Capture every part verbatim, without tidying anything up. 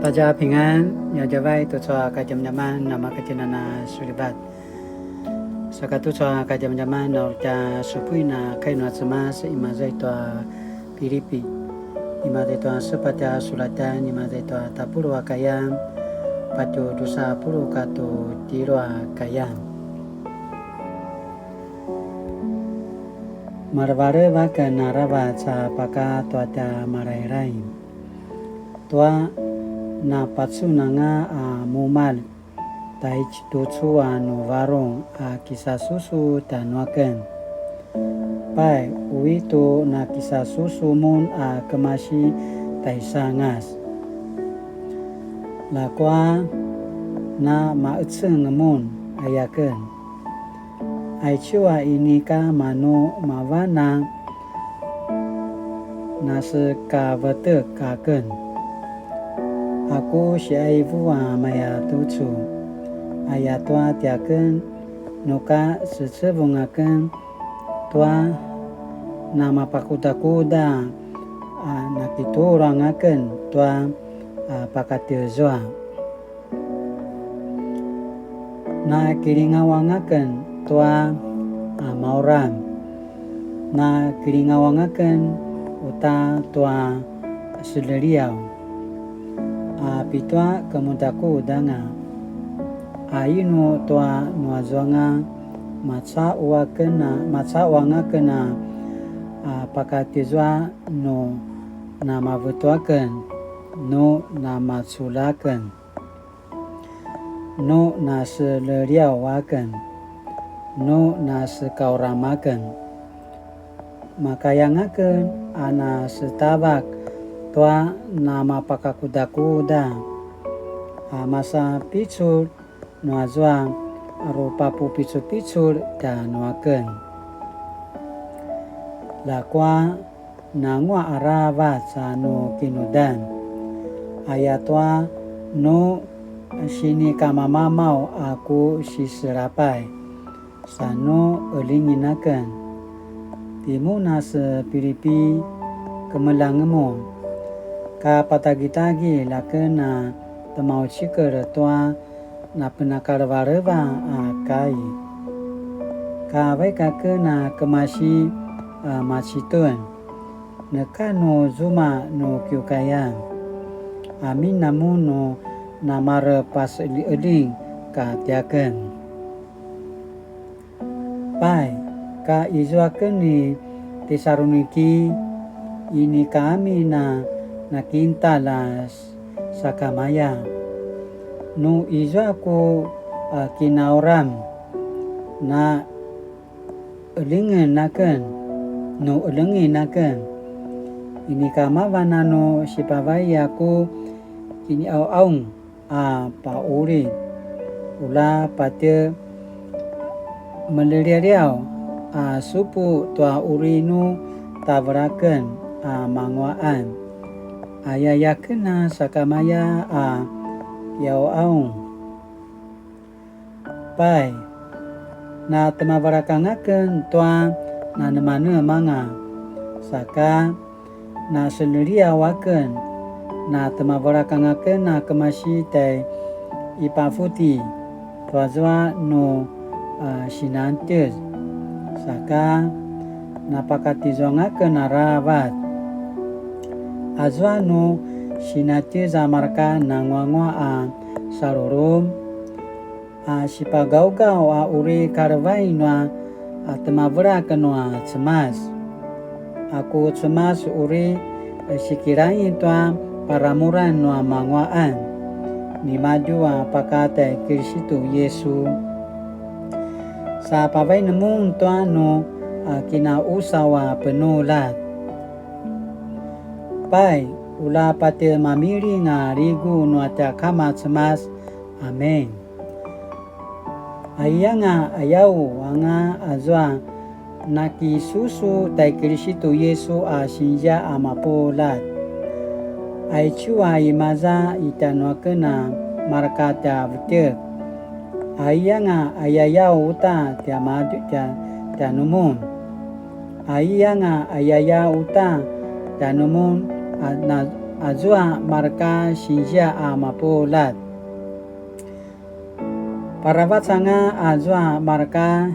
大家平安, nia djavai tucu a kadjamadjaman namakatjinan a sulivat. Saka tucu a kadjamadjaman na uri tja supuin a kai nua Cemas, imaza i tua Pilipi, imaza i tua sepatj a sulatan, imaza i tua tapuluq a kayan, patje drusa puluq katua tjelu a kayan. Malevaleva aken aravac a paka tua tja Malailai, tua napacun anga a mumalj taicu tucu a nu varung a kisasusu tjanuaken. Pai, ui tu nakisasusu mun a kemasi taisangas. Ljakua namaqeceng mun ayaken. Aicu a inika manu mavan a nasekavetek aken. Aku siaivu a maya tucu, ayatua tiaken nu ka secevung aken tua namapakudakuda a nakituluan aken tua a pakatezua. Nakilingaw anga aken tua a mauram. Nakilingaw anga aken uta tua seleliaw. A pitua kemudakudanga. A inu tua nuazuanga macaqu aken a, macaqu anga aken a, a pakatizua nu namavetu aken, nu namaculja aken, nu naseleliaw aken, nu nasekauram aken. Makaya anga aken a nasetavak tua namapakakudakuda a masa picul nuazua rupapupicupicul tjanuaken. Ljakua nanguaq aravac a nu kinudan, ayatua nu sinikamamamaw a ku siselapay, sa nu elingin aken. Timun a se Pilipi, kemeljang mun, ka patagitagilj aken a temaucikel tua napenakalevaleva a kai. Ka vaik aken a kemasi a macitun, neka nu zuma nu kiukayan, amin a mun nu namarepaseqeljiqeljing katiaken. Pai, ka izua aken ni Tisaluniki, inika amin a nakintalj a sakamaya. Nu izua ku a kinauram, na elingen aken, nu elengin aken. Inika mavan a nu sipavai a ku kiniqauqaung a pauli. Ula patje melelialiaw a supu tua uri nu tavelaken a manguaqan. Ayaya aken a sakamaya a kiqauqaung. Pai, na temavelak anga aken tua nanemanemanga, saka na seleliaw aken, na temavelak anga aken a kemasi tai Ipafuti, tuazua nu a sinantjez, saka napakatizuanga aken aravac. Azua nu sinatjez a marka nanguanguaq a salulum, a sipagaugaw a uri kalevay nua a temavelak nua Cemas. A ku Cemas uri sikilain tua paramuran nua manguaqan nimadju a pakatai Kilisitu Yesu. Sa pavain mun tua nu a kinausaw a penulat. Pai, ula patje mamiling a ligu nua tja Kama Cemas. Amen. Aiyanga ayaw anga azua nakisusu tai Kilisitu Yesu a sinzia a mapuljat. Aicu a imaza i tjanuaken a marka tja vetjek. Aiyanga ayayaw uta tiamadju tja, tjanumun. Aiyanga ayayaw uta tjanumun a na, azua marka sinzia a mapuljat. Paravac anga azua marka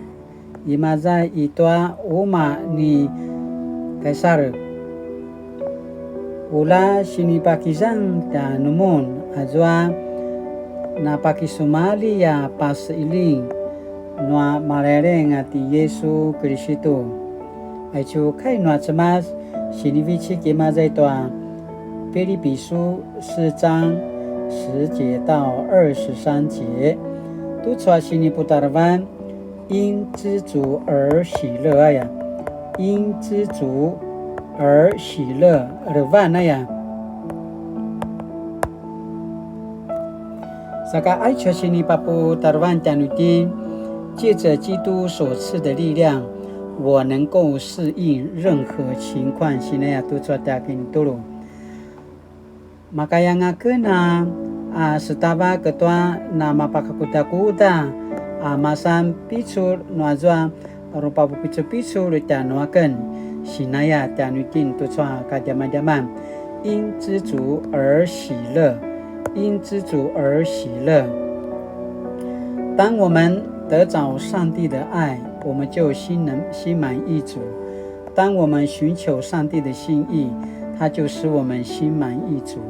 imaza i tua umaq ni Kaisar. Ula sinipakizang tjanumun azua napakisumalji a paseqiljing nua Malailaing a ti Yisu Kilistu. Aicu kai nua Cemas, sinivecik imaza i tua Pilipi 書四章十節到二十三節. Tucu a siniputarevan, 因知足而喜乐 aya. 因知足而喜乐 levan aya. Saka aicu a sinipaputarevan tjanuitjen, 借着基督所赐的力量，我能够适应任何情况 sinaya tucu a tja kinitulu. Makayanga ken a, a, setavak tua namapakakudakuda, a, masan picul nuazua rupavupicupicul tjanuaken, sinaya tjanuitjen tucu a kadjamadjaman, 因知足而喜乐，因知足而喜乐。当我们得着上帝的爱，我们就心能，心满意足。当我们寻求上帝的心意，他就使我们心满意足。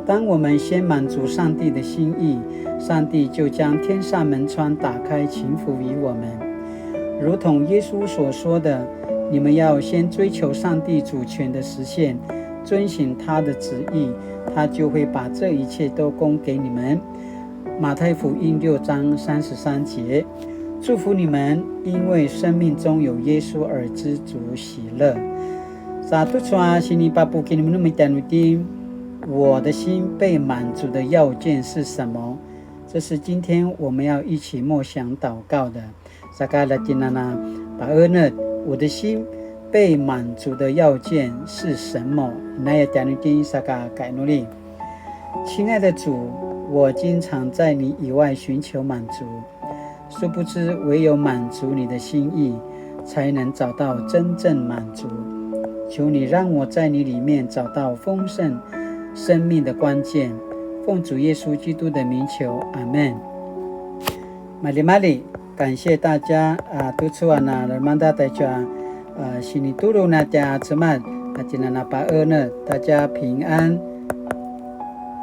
当我们先满足上帝的心意，上帝就将天上门窗打开，傾福于我们。如同耶稣所说的，你们要先追求上帝主权的实现，遵行他的旨意，他就会把这一切都供给你们。马太福音六章三十三节。祝福你们，因为生命中有耶稣而知足喜乐。Sa tucu a sinipapukinemnem tjanuitjen, 我的心被满足的要件是什么？这是今天我们要一起默想祷告的。Saka la tjinana paenet, 我的心被满足的要件是什么？Naya tjanuitjen saka kainuli. 亲爱的主，我经常在你以外寻求满足，殊不知唯有满足你的心意，才能找到真正满足。求你让我在你里面找到丰盛生命的关键。奉主耶稣基督的名求，阿们。Malimali, 感谢大家啊，tucu a na lemangeda taicu a, a, sinitulu na tja Cemas, a tjinana paenet, 大家平安。